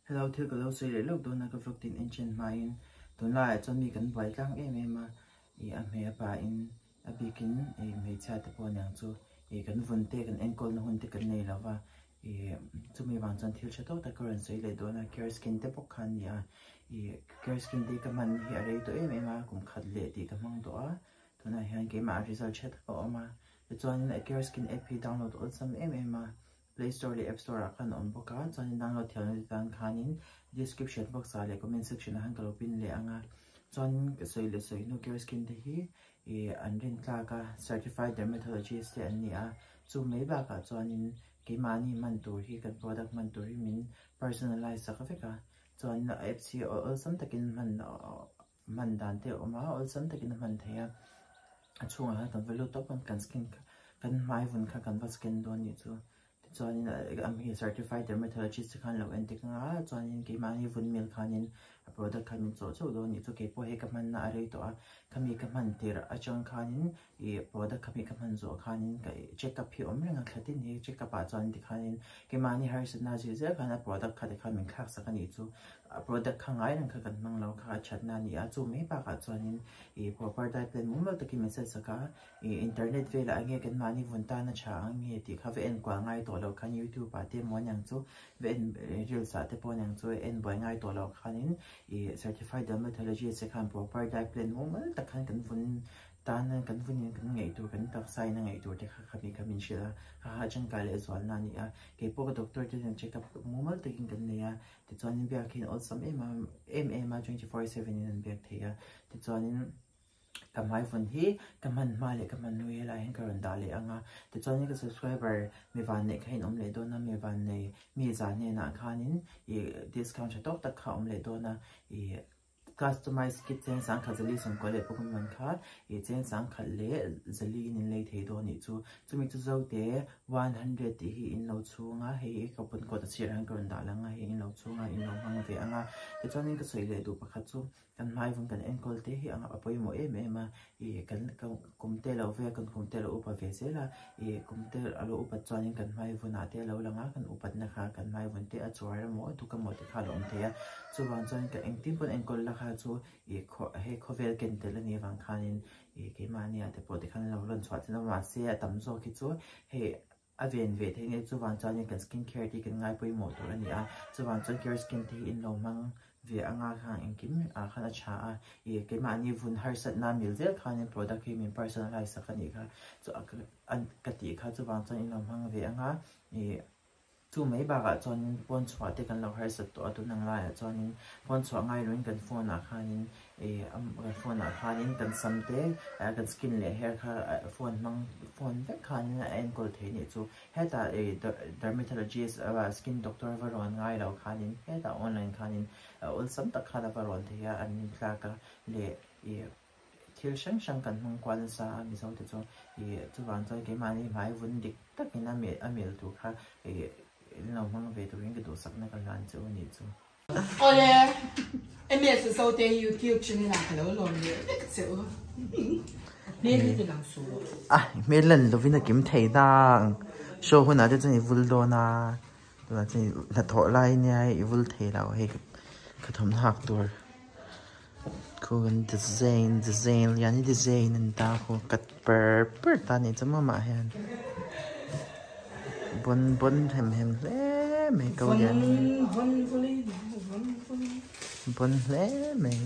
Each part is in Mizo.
Hello thil ka lo sawi leh lawk dawn a ka vlog tin en chen hmain tunlaiah chuan mi kan buai tlang em em a ih a hmei a pain a bikin ih hmeichhia te pawh aniang chu ih kan vun te kan enkawl na hun te kan nei lo va ih chumi vang chuan thil tha tawk tak ka rawn sawi leh dawn a care skin te bawk kha an ni a ih care skin te ka hman hi a rei tawh em em a kum khat leh tih ka hmang tawh a tunah hian keimah result tha tak a awm a tichuanin a care skin app hi download awlsam em em a. Play Store leh App Store ah khan a awm bawk a, chuanin download thiamna te tan khanin description box ah leh comment section ah khan ka lo pin leh ang a, chuanin ka sawi leh sawi hnu care skin te hi ih an rin tlak a, certified dermatologist te an ni a, chu mai bakah chuanin keimahni hman tur hi kan product hman tur hi min personalize sak vek a, chuanin a apps hi awlsam takin hman Hman dan te a awm a, awlsam takin a hman theih a, a chhungah hian kan va lut tawp a, kan scan kha kan hmai vun kha kan va scan dawn nih chu tichuanin a hming certified dermatologist te khan lo en dik ang a, chuanin keimahni vun mil khanin a product kha min chawh chauh dawn nih chu keipawh hei ka hmanna a rei tawh a, khami ka hman tirh atang khanin ih product khami ka hman zawh khanin ka check up hi a awm reng a, thla tin hi check up ah chuan tikhanin keimahni harsatna zir zel khan a product kha tikhan min thlak sak a nih chu. A product kha ngai reng kha kan hmang lo kha a thatna a ni a, chu mai bakah chuanin ih proper diet plan mumal takin min set sak a, ih internet velah enge kan mahni vun tan a tha ang nge tih kha va en kual ngai tawh loh khan youtube ah te emaw aniang chu va en reels ah te pawh aniang chu en buai ngai tawh loh khanin ih certified dermatologist te khan proper diet plan mumal tak khan kan vun tan kan vunin kan ngaih tur kan taksa in a ngaih tur te kha khami kha min hrilh a, kha kha tangkai leh zualna a ni a, keipawh ka doctor te hian check up mumal takin kan nei a. Tichuanin biak hian awlsam em a em em a 24/7 in an biak thei a, tichuanin ka hmai vun hi ka hman hma leh ka hman hnu hi helaiah hian ka rawn dah leh ang a, tichuanin ka subscriber mi vanneih kha in awm leh dawn a, mi vannei mi za hnenah khanin ih discount tha tawk tak kha a awm leh dawn a, ih. Customize kit cheng sangkhat zali sawmkua leh pawh man kha ih cheng sangkhat leh zali in in lei thei dawn nih chu. Chumi chu zote 100 tih hi in lo chhung a, hei hi ka pawn kawt a chhirah hian ka rawn dah lang a, hei in lo chhung a in lo hmang ve ang a. Tichuanin ka sawi leh duh pakhat chu kan hmai vun kan enkawl te hi a pawimawh em em a, ih kan kum te lo ve a kan kum te lo upa ve zel a. Ih kum te a lo upat chuanin kan hmai vunah te a lo lang a, kan upatna kha kan hmai vun te a chuar emaw a duk emaw te kha a lo awm thei a, chuvang chuan ka engtin pawn enkawl la kha chu ih khaw hei khawvel ken tel a nih avang khanin ih keimahni ah te pawh tikhan a lo rawn chhuah thin a, mahse a tam zawk hi chu hei a ven ve theih nge chuvang chuanin kan skin care te hi kan ngai pawimawh tur a ni a, chuvang chuan care skin te hi in lo hmang Ve anga khan engkim ah khan a tha a, ih keimahni vun harsatna mil zel khanin product hi min personalize sak a nih kha, chu a ka tih kha chuvang chuan in lo hmang ve anga, ih chu mai bakah chuanin pawn chhuah te kan lo harsat tawh a tun ang laiah chuanin pawn chhuah ngai loin kan phone ah khanin ih kan phone ah khanin kan sam te kan skin leh hair kha phone hmang phone vek khanin a enkawl thei a nih chu. Hetah ih dermatologist skin doctor va rawn ngai lo khanin hetah online khanin awlsam tak khan a va rawn thei a, an intlak a leh ih thil hrang hrang kan hmang kual nasa a Mizo te chu ih chuvang chuan keimahni hmai vun dik takin a mil a mil tur kha ih in lo hmang ve turin ka duhsakna ka hlan che u nih chu. Awle, MS Zote YouTube channel ah ka lo lawm leh vek che u. Hmel hi ti lang suh rawh. A hmel lan lovin a kim thei dang. Show hunah te chuan i vul dawn a, tunah chuan hnathawh lai nia i vul thei lo hei ka thawmhnaw hak tur khu kan design design lian hi design an ta khu cut per per ta ni chu mamah hian bawn bawn hem hem hle mai ko lian bawn hle mai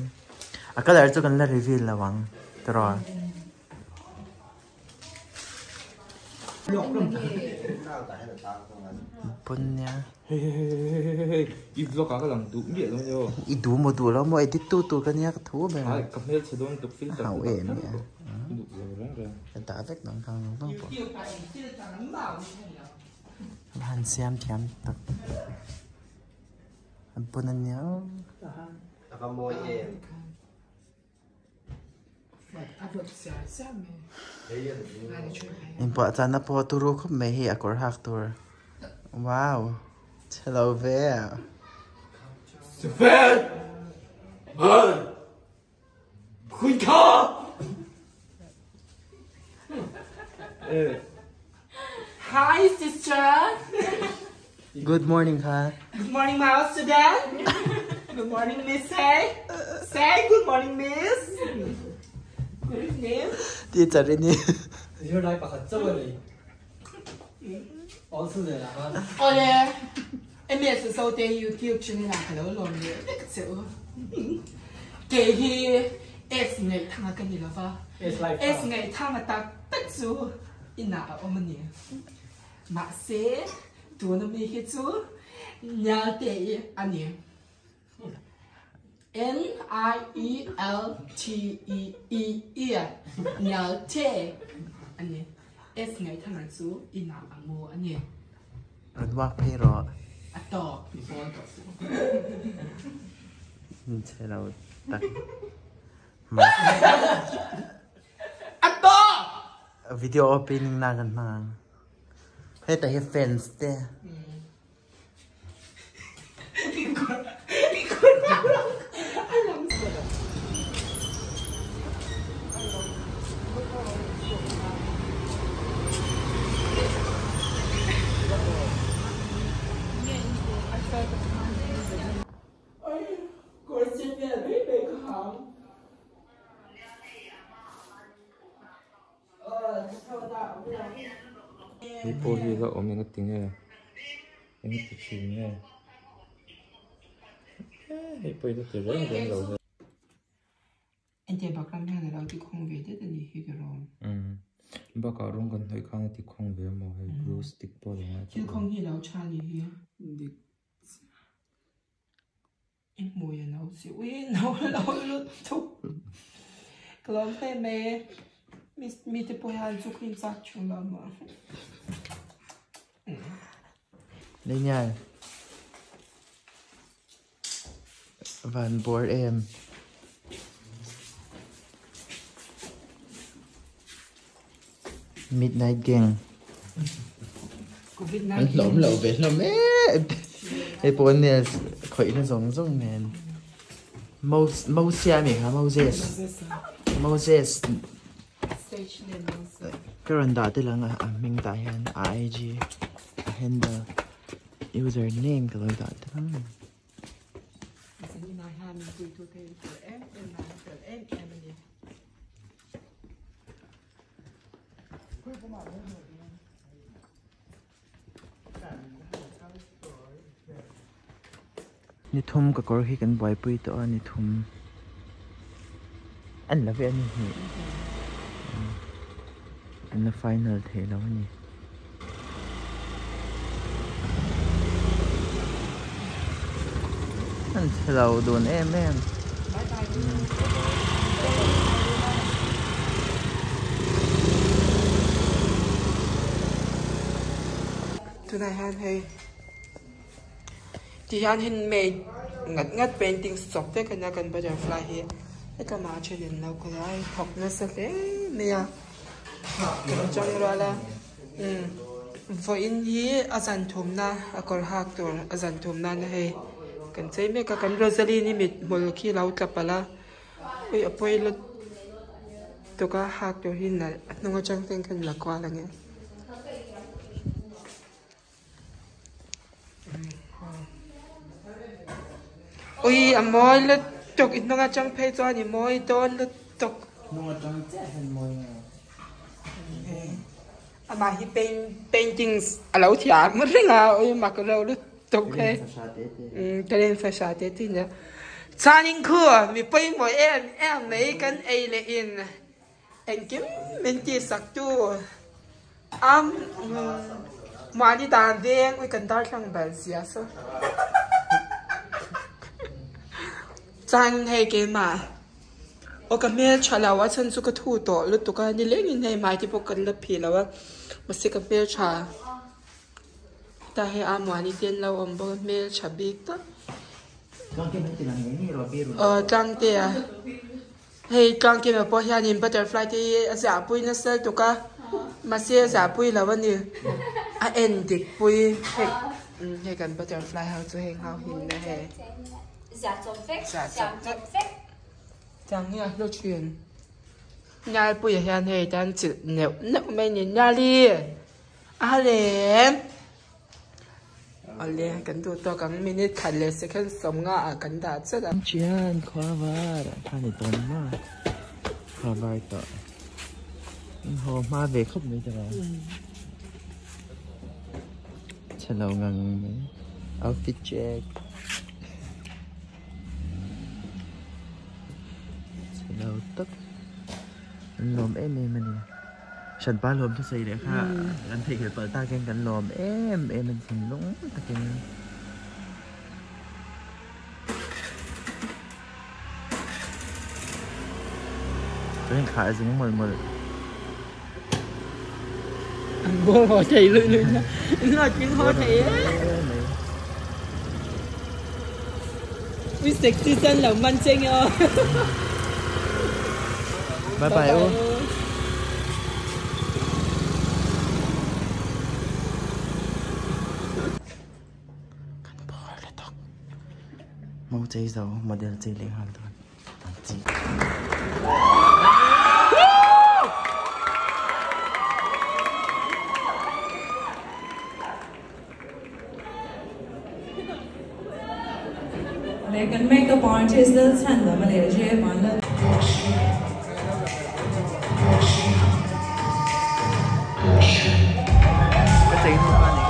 a colour chu kan la reveal lo ang tiraw. Pawn nia. Hei hei hei hei hei hei i vlog ah ka lang duh miah lo ania aw. I duh maw duh lo maw edit tu tur ka nia ka thu ber. Ai ka hmelchhe dawn tuk filter Hau te em dah nia. kher i duh lo reng reng. Ka dah vek dang khang lo vang pawh. A han siam thiam tak. A pawn ania aw. A va mawi em. Inpuah chana pawh turu khawp mai hei a kawr hak tur wow chhe lo ve a. Good morning kha. Good morning my student. Good morning miss say. Say good morning miss. Good evening. Teacher i ni. Zirlai pakhat chauh a ni. Awl chu zel ang a. Awle, MS Zote YouTube channel ah ka lo lawm leh vek che u. Kei hi S Ngaihthanga ka ni lova, S Ngaihthanga tak tak chu inah a awm a ni. Mahse, tuna mi hi chu Nialte i a ni. N-I-E-L-T-E-E-E, Nialte a ni. S Ngaihthanga chu inah a mu a ni. Rawn walk phei rawh. A tawk i bawl tawh suh. Chhe lo tak. A tawk! Video opening na kan hmang ang. Heta hi fans te. Hei pawh hi la awm eng ati nge eng ti thin nge hei pawh hi la ti reng reng lo he. Entir bakram hian alo ti khawng ve det a nih hi ka rawm. Umm bakah rawng kan hnawih khan a ti khawng ve amaw hei glue stick pawh a lo ngai Thil khawng hi alo tha a nih hi. Dik I hmui a no si ui no lo lutuk ka lawm hle mai e mi te pawh hian chu cream chak thu lo maw. Lei Van bawr em. Midnight gang. An hlawm lo ve hlawm e. Hei pawh nails khawih na zawng zawng nen. Mosia a ni kha Moses. Moses. Ka rawn dah tel ang a hming tah hian a IG a handle. User name ka lo dah tel ang. Ni thum ka kawr hi kan buaipui tawh a ni thum an la ve a ni hnih an la final thei lo a ni. An chhe lo dun em em. Tunah hian hei ti hian handmade ngat ngat paintings chawp vek a nia kan butterfly hi hetlama a then in lo kal a hei thawk nasa hle mai a kan chang rual a. Umm vawiin hi a zan thumna a kawr hak tur a zan thum nana hei kan chei mek a kan Rosaline-i mit hmul khi lo tla palh a ui a pawi lutuk a hak tur hi nalh a hnung atang ten khan la kual ang e. Ui a mawi lutuk i hnung atang phei chuan i mawi dawn lutuk. Hnung atang chiah hian mawi nge. Amah hi paintings a lo thiam reng a ui mak reuh lutuk hei. Ka rin fahra te te nia. Chuanin khu mi pawimawh em em mai kan ei leh in. Engkim min tihsak tu am mahni dan veng ui kan darthlang bal zia saw chuan hei keimah aw ka hmel tha lo a chhan chu ka thu tawh lutuk a nilengin hei hmai te pawh kan la phih lo a mahse ka hmel tha ta hei a muani te an lo awm bawk a hmel tha bik tak aw tlangte a. Hei tlangkima pawh hianin butterfly te hi a zahpui nasa lutuk a mahse a zahpui lo a ni a en dik pui hei hei kan butterfly ho chu heng ho hin na hei ziah chawp vek tiang hi a hlu thin Nalpuia hian hei tan chilh neuh neuh mai a ni Nali a lem. Awle kan duh tawk ang minute khat leh second sawmnga ah kan dah chat a. Chian khua var kha ni tawn ma khua var tawh in haw hma ve khawp mai ta lo chhe lo ngang mai outfit check chhe lo tak an lawm em em a ni. Hranpa lawm thusawi leh kha kan theihnghilh palh tak hian kan lawm em em a thinlung takin. Chuan thla a zung mawlh mawlh. An bawr haw thei luih luih na. Inla tling haw thei e. Ui sexy chuan lo man che nge aw. Bye bye u. Kan bawr le tawk. Mo chei zo model chei leh nghal dawn. An chi. Leh kan makeup artist Lalchhandama leh Jay Vanlal. Ka chei hnu kha ni.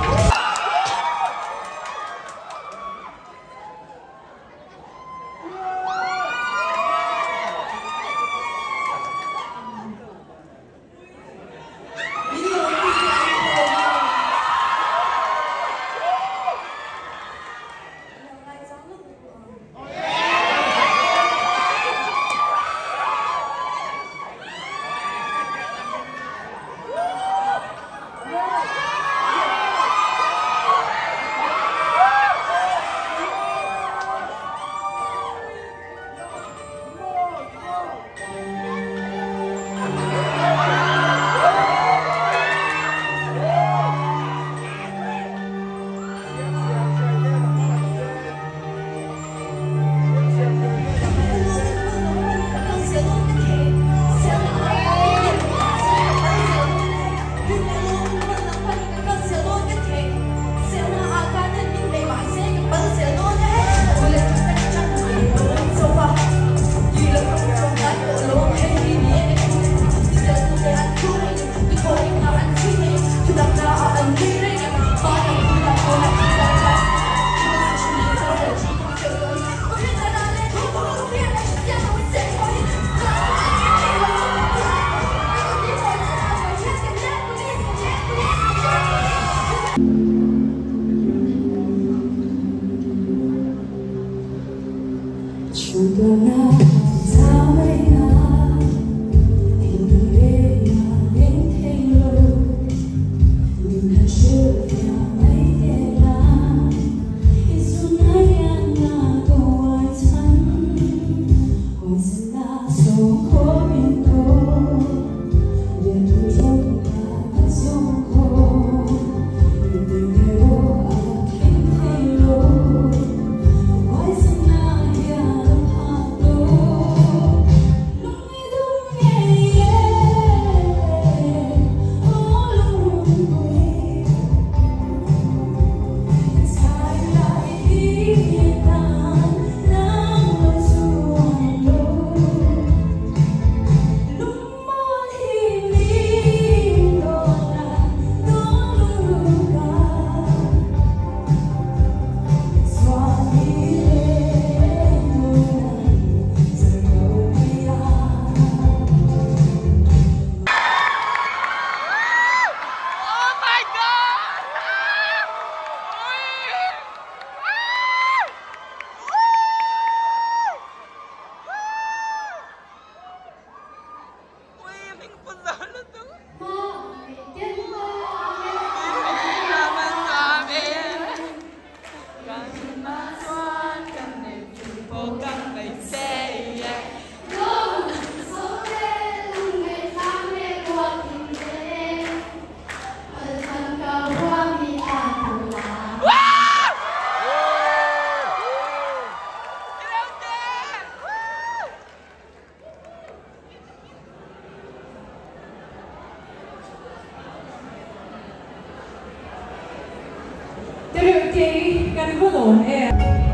Tereuh te kan va lawm em.